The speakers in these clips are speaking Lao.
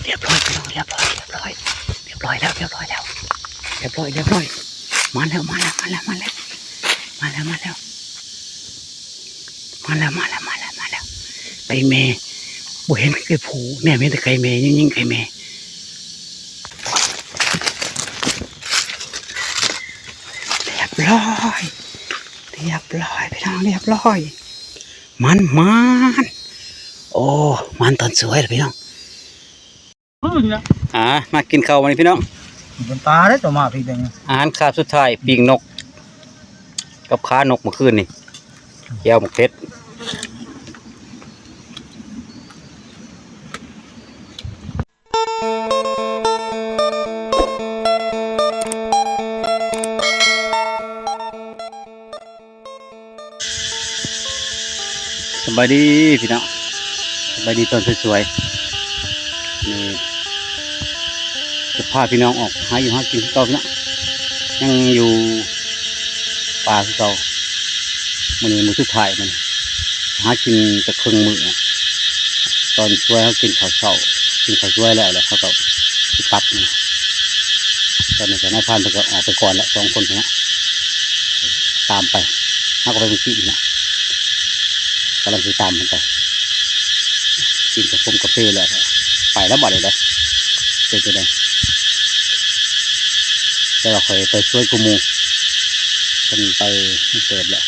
ຮຽບຮ້ອຍພີ່ນ້ອງ ຮຽບຮ້ອຍ ຮຽບຮ້ອຍ ຮຽບຮ້ອຍແລ້ວ ຮຽບຮ້ອຍແລ້ວ ຮຽບຮ້ອຍ ຮຽບຮ້ອຍ ມາແລ້ວ ມາແລ້ວ ມາແລ້ວ ມາແລ້ວ ມາແລ້ວ ມາແລ້ວ ມາແລ້ວ ມາແລ້ວ ມາແລ້ວ ໄກ່ແມ່ ບໍ່ເຫັນໄກ່ຜູ້ ແນມເຫັນແຕ່ໄກ່ແມ່ ຍິງໆ ໄກ່ແມ່ ຮຽບຮ້ອຍ ຮຽບຮ້ອຍ ພີ່ນ້ອງ ຮຽບຮ້ອຍ ໝານໆ ໂອ້ ໝານຕອນສວຍລະພີ່ນ້ອງ ອ່າ ມາກິນເຂົ້າມື້ນີ້ພີ່ນ້ອງ ເປັນຕາເດ້ ເຈົ້າມາພີ້ເດ້ ອາຫານຄາບສຸດທ້າຍ ປີ້ງນົກກັບຂານົກມື້ຄືນນີ້ ແຈ່ວໝາກເຜັດ. ສະບາຍດີພີ່ນ້ອງ ສະບາຍດີຕອນສວຍໆ ນີ້ຈະພາພີ່ນ້ອງອອກຫາຢູ່ຫາກິນຄືເກົ່າພີ່ນ້ອງ ຍັງຢູ່ປ່າຄືເກົ່າ ມື້ນີ້ມື້ສຸດທ້າຍ ມື້ນີ້ຫາກິນແຕ່ເຄິ່ງມື້ ຕອນສວຍເຮົາກິນເຂົ້າເຊົ້າ ກິນເຂົ້າສວຍແລ້ວ ແລ້ວເຮົາກໍຊິກັບ ຕອນນີ້ກໍນາຍພານເພິ່ນກໍອອກໄປກ່ອນແລ້ວ ສອງຄົນເນາະ ຕາມໄປ ເຮົາກໍໄປເມື່ອກີ້ນະ ກຳລັງຊິຕາມເພິ່ນໄປ ກິນກາຟົງກາເຟແລ້ວ ໄປແລ້ວບາດນີ້ເດ້ ເປັນຈັ່ງໃດ ແຕ່ວ່າຂ້ອຍໄປສວຍກວ່າໝູ່ ເພິ່ນໄປເຕີບແລ້ວ.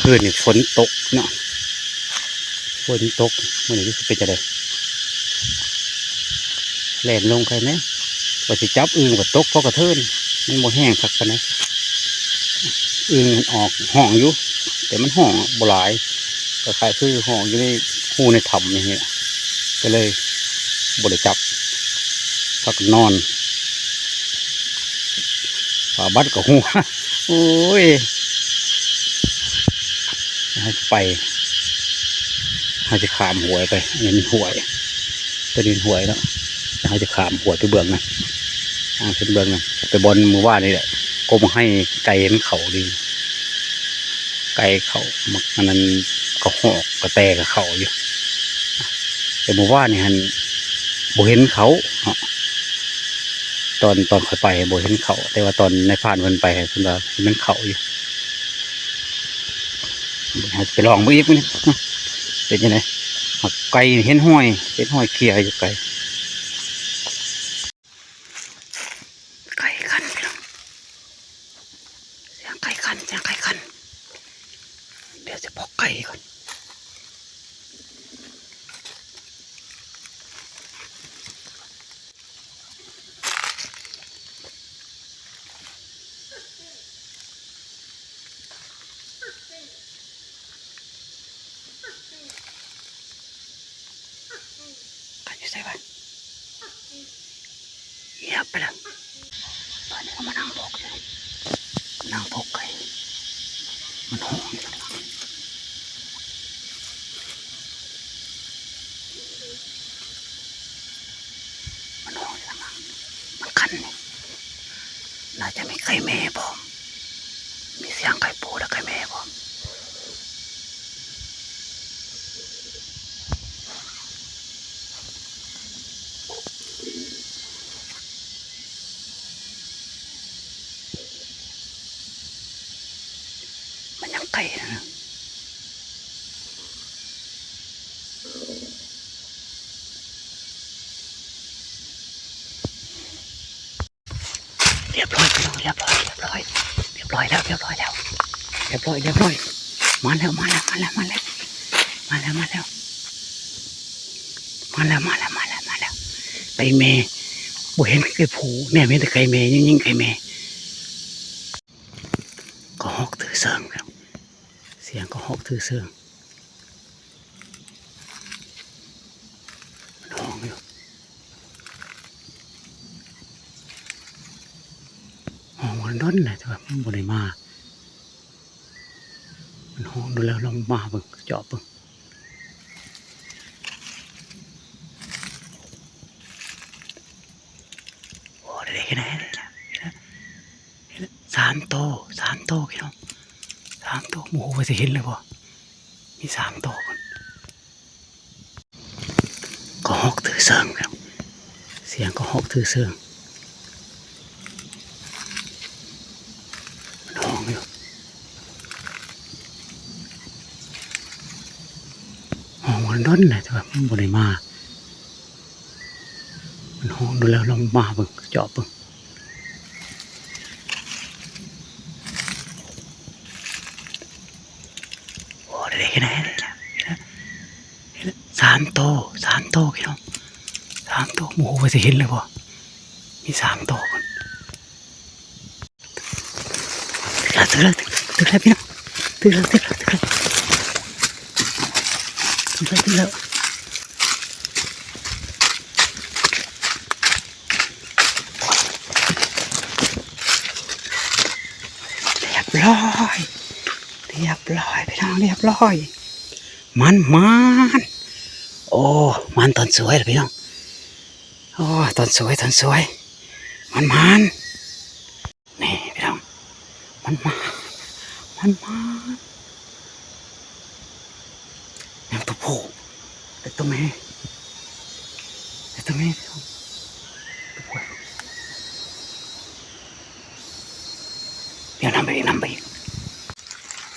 ຄືນນີ້ຝົນຕົກເນາະ ຝົນຕົກ ມື້ນີ້ຊິເປັນຈັ່ງໃດ ແລ່ນລົງໄຄແນ່ ວ່າຊິຈັບອຶ່ງ ກໍຕົກພໍກະເທີນ ມັນບໍ່ແຮງຄັກປານໃດ ອຶ່ງມັນອອກຮ້ອງຢູ່ ແຕ່ມັນຮ້ອງບໍ່ຫຼາຍ ຄ້າຍໆຄືຮ້ອງຢູ່ໃນຮູໃນຖ້ຳນີ້ແຫຼະ ກໍເລີຍບໍ່ໄດ້ຈັບ ພັກນອນ ຟ້າບັດກໍຫົວ ໂອ້ຍ ເຮົາຊິໄປ ເຮົາຊິຂ້າມຫ້ວຍໄປ ອັນນີ້ມັນຫ້ວຍ ຕົວນີ້ມັນຫ້ວຍເນາະ ເຮົາຊິຂ້າມຫ້ວຍໄປເບື້ອງນັ້ນ ທາງຂຶ້ນເບື້ອງນັ້ນ ໄປບ່ອນມື້ວານນີ້ແຫຼະ ກົມໃຫ້ໄກ່ມັນເຂົ້າດີ ໄກ່ເຂົ້າ ໝາກອັນນັ້ນ ກະຮອກກະແຕກະເຂົ້າຢູ່ ແຕ່ມື້ວານນີ້ຫັ້ນບໍ່ເຫັນເຂົ້າເນາະ ຕອນ ຕອນຂ້ອຍໄປບໍ່ເຫັນເຂົ້າ ແຕ່ວ່າຕອນນາຍພານເພິ່ນໄປ ເພິ່ນວ່າມັນເຂົ້າຢູ່ ເຮົາຊິໄປລອງເບິ່ງອີກມື້ນີ້ ເປັນຈັ່ງໃດ ໄກ່ເຫັນຮອຍ ເຫັນຮອຍເຂ້ຍຢູ່ໄກ ໄກ່ຂັນພີ່ນ້ອງ ສຽງໄກ່ຂັນ ສຽງໄກ່ຂັນ ດຽວຊິບອກໄກ່ກ່ອນ ໄກ່ຢູ່ໃສວະ? ງຽບໄປແລ້ວ ຕອນນີ້ກໍມານັ່ງພົກຢູ່ ນັ່ງພົກໄກ່ ມັນຮ້ອງຢູ່ທາງຫຼັງ ມັນຮ້ອງຢູ່ທາງຫຼັງ ມັນຄັນນີ້ ໜ້າຈະມີໄກ່ແມ່ພ້ອມ ມີສຽງໄກ່ປູແລະໄກ່ແມ່ພ້ອມ. ມັນຍັງໄກນະ ຮຽບຮ້ອຍພີ່ນ້ອງ ຮຽບຮ້ອຍ ຮຽບຮ້ອຍແລ້ວ ຮຽບຮ້ອຍແລ້ວ ຮຽບຮ້ອຍ ຮຽບຮ້ອຍ ມາແລ້ວ ມາແລ້ວ ມາແລ້ວ ມາແລ້ວ ມາແລ້ວ ມາແລ້ວ ມາແລ້ວ ມາແລ້ວ ໄກ່ແມ່ ບໍ່ເຫັນໄກ່ຜູ້ ແນມເຫັນແຕ່ໄກ່ແມ່ ຍິງໆ ໄກ່ແມ່ ກະຮອກຖືເຊິ່ງ ສຽງກະຮອກຖືເຊິ່ງ ມັນຮ້ອງຢູ່ ຮ້ອງດົນແລ້ວ ແຕ່ວ່າມັນບໍ່ໄດ້ມາ ມັນຮ້ອງດົນແລ້ວ ລອງມາເບິ່ງ ເຈາະເບິ່ງ ໂອ້ ໄດ້ເຫັນແລ້ວ ເຫັນແລ້ວ ເຫັນແລ້ວ ສາມໂຕ ສາມໂຕພີ່ນ້ອງ ສາມໂຕ ບໍ່ຮູ້ວ່າຊິເຫັນຫຼືບໍ່ ມີສາມໂຕພຸ້ນ. ເຊິ່ງ ສຽງກະຮອກຖືເຊິ່ງ ມັນຮ້ອງຢູ່ ຮ້ອງດົນໆ ແລ້ວ ແຕ່ວ່າມັນບໍ່ໄດ້ມາ ມັນຮ້ອງດົນແລ້ວ ລອງມາເບິ່ງ ເຈາະເບິ່ງ. ໂອ້ ໄດ້ ໄດ້ ໄດ້ ໄດ້ ໄດ້ ສາມໂຕ ສາມໂຕພີ່ນ້ອງ ສາມໂຕ ບໍ່ຮູ້ວ່າຊິເຫັນຫຼືບໍ່ ມີສາມໂຕພຸ້ນ ຖືກແລ້ວ ຖືກແລ້ວ ຖືກແລ້ວພີ່ນ້ອງ ຖືກແລ້ວ ຖືກແລ້ວ ຖືກແລ້ວ ຖືກແລ້ວ ຖືກແລ້ວ. ຮຽບຮ້ອຍ ຮຽບຮ້ອຍພີ່ນ້ອງ ຮຽບຮ້ອຍ ໝານໆ ໂອ້ ໝານຕອນສວຍລະພີ່ນ້ອງ ໂອ້ ຕອນສວຍ ຕອນສວຍ ໝານໆ. ນີ້ພີ່ນ້ອງ ມັນມາ ມັນມາ ຍັງຕົວຜູ້ ເປັນຕົວແມ່ ເປັນຕົວແມ່ພີ່ນ້ອງ ຕົວຜູ້ ດຽວນຳໄປອີກ ນຳໄປອີກ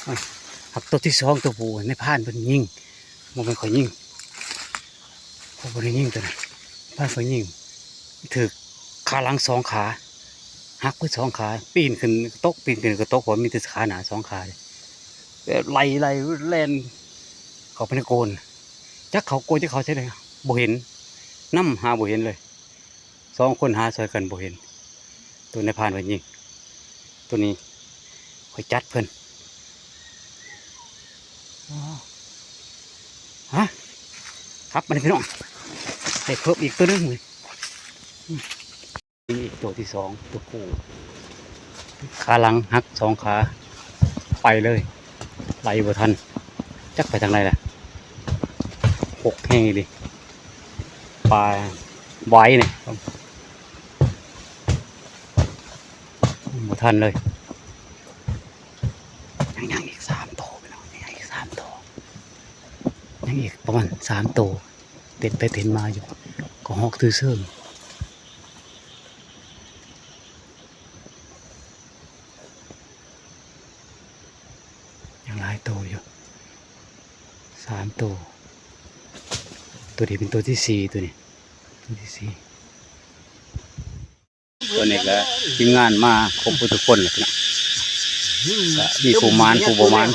ໂອ້ຍ ຮັບຕົວທີສອງ ຕົວຜູ້ ນາຍພານເພິ່ນຍິງ ບໍ່ແມ່ນຂ້ອຍຍິງ ຂ້ອຍບໍ່ໄດ້ຍິງຕົວນັ້ນ ພານຂ້ອຍຍິງ ຖືກຂາຫຼັງສອງຂາ ຫັກເບິດສອງຂາ ປີນຂຶ້ນກະຕົກ ປີນຂຶ້ນກະຕົກ ເພາະມີແຕ່ຂາໜ້າສອງຂາ ແບບໄລ່ ໄລ່ ແລ່ນເຂົ້າໄປໃນໂກນ ຈັກເຂົ້າໂກນ ຈັກເຂົ້າໃສເລີຍ ບໍ່ເຫັນ ນຳຫາບໍ່ເຫັນເລີຍ ສອງຄົນຫາຊ່ອຍກັນບໍ່ເຫັນ ໂຕນາຍພານເພິ່ນຍິງ ໂຕນີ້ຂ້ອຍຈັດເພິ່ນ ຮະ ຄັບ ມານີ້ພີ່ນ້ອງ ໄດ້ເພີ່ມອີກໂຕໜຶ່ງ ນີ້ອີກໂຕທີສອງ ໂຕຜູ້ ຂາຫຼັງຫັກສອງຂາ ໄປເລີຍ ໄລ່ບໍ່ທັນ ຈັກໄປທາງໃດລະ ຫົກແຮງອີ່ຫຼີ ປາຫວາຍນີ້ ບໍ່ທັນເລີຍ ຍັງ ຍັງອີກສາມໂຕພີ່ນ້ອງ ຍັງອີກສາມໂຕ ຍັງອີກປະມານສາມໂຕ ເຕັ້ນໄປເຕັ້ນມາຢູ່ ກະຮອກຖືເຊິ່ງ ຍັງຫຼາຍໂຕຢູ່ ສາມໂຕ ໂຕນີ້ເປັນໂຕທີສີ່ ໂຕນີ້ ໂຕທີສີ່. ຕອນນີ້ກະທີມງານມາຄົບເບິດທຸກຄົນແລ້ວພີ່ນ້ອງ ກະມີຜູ້ໝານຜູ້ບໍ່ໝານ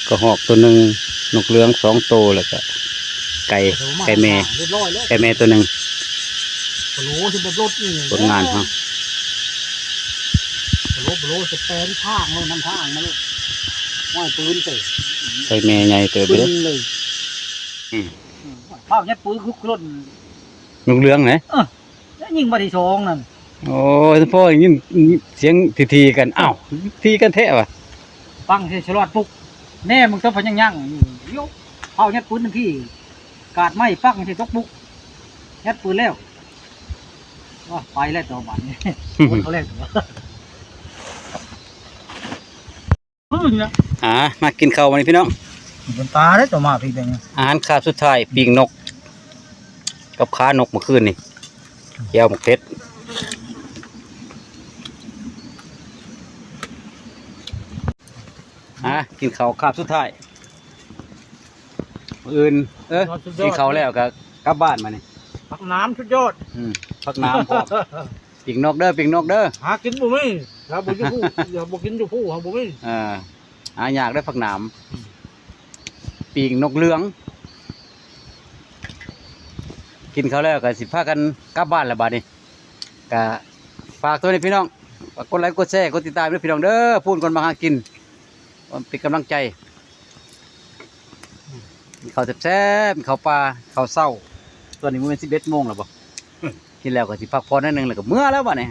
ກະຮອກໂຕໜຶ່ງ ນົກເຫຼືອງສອງໂຕ ແລ້ວກະໄກ່ ໄກ່ແມ່ ໄກ່ແມ່ໂຕໜຶ່ງ ໂອ້ໂຫ ຊິແບບລົດນີ້ ຜົນງານເຮົາ ໂອ້ໂຫ ຊິແປນທາງໂລດ ນຳທາງມາໂລດ ຫ້ອຍປືນເຕີ ໄກ່ແມ່ໃຫຍ່ເຕີບເດ້ ອືມ ພາວຍັດປືນຄືລົດ ນົກເຫຼືອງເດ້ ເອີ ແລ້ວຍິງບາດທີສອງນັ້ນ ໂອ້ຍ ພໍໄດ້ຍິນສຽງຖີ່ໆກັນ ອ້າວ ຖີ່ກັນແທ້ຫວາ ປັງໃສ່ສະຫຼອດປຸກ ແນ່ມຶງຕົວພະຍັງຍັງຢູ່ ເອີ ເອົາຍັດປືນທັງທີ ກາດໄມ້ປັງໃສ່ຕົກປຸກ ຍັດປືນແລ້ວ ໂອ້ຍ ໄປແລ້ວຕົວບາດນີ້ ໝົດເຂົາແລ້ວຕົວ. ອ່າ ມາກິນເຂົ້າບາດນີ້ພີ່ນ້ອງ ເປັນຕາເດ້ ເຈົ້າມາພີ້ເປັນ ອາຫານຄາບສຸດທ້າຍ ປີ້ງນົກກັບຂານົກມື້ຄືນນີ້ ແຈ່ວໝາກເຜັດ ອ່າ ກິນເຂົ້າຄາບສຸດທ້າຍ ມື້ອື່ນ ເອີ ກິນເຂົ້າແລ້ວກະກັບບ້ານບາດນີ້ ຜັກໜາມສຸດຍອດ ອືມ ຜັກໜາມພ້ອມ. ປີ້ງນົກເດີ ປີ້ງນົກເດີ ຫາກິນບໍ່ມີ ຖ້າບໍ່ຢູ່ພູ ຖ້າບໍ່ກິນຢູ່ພູຫາບໍ່ມີ ເອີ ຫາຍາກເດີຜັກໜາມ ປີ້ງນົກເຫຼືອງ ກິນເຂົ້າແລ້ວກະຊິພາກັນກັບບ້ານແລ້ວບາດນີ້ ກະຝາກໂຕນີ້ພີ່ນ້ອງ ຝາກກົດໄລກົດແຊ ກົດຕິດຕາມເດີພີ່ນ້ອງເດີ ພູນຄົນມັກຫາກິນ ເປັນກຳລັງໃຈ ກິນເຂົ້າແຊບໆ ເຂົ້າປ່າ ເຂົ້າເຊົ້າ ຕອນນີ້ບໍ່ແມ່ນສິບເອັດໂມງແລ້ວບໍ່? ກິນແລ້ວກໍຊິພັກຜ່ອນໜ້ອຍໜຶ່ງ ແລ້ວກໍເມືອແລ້ວບັດນີ້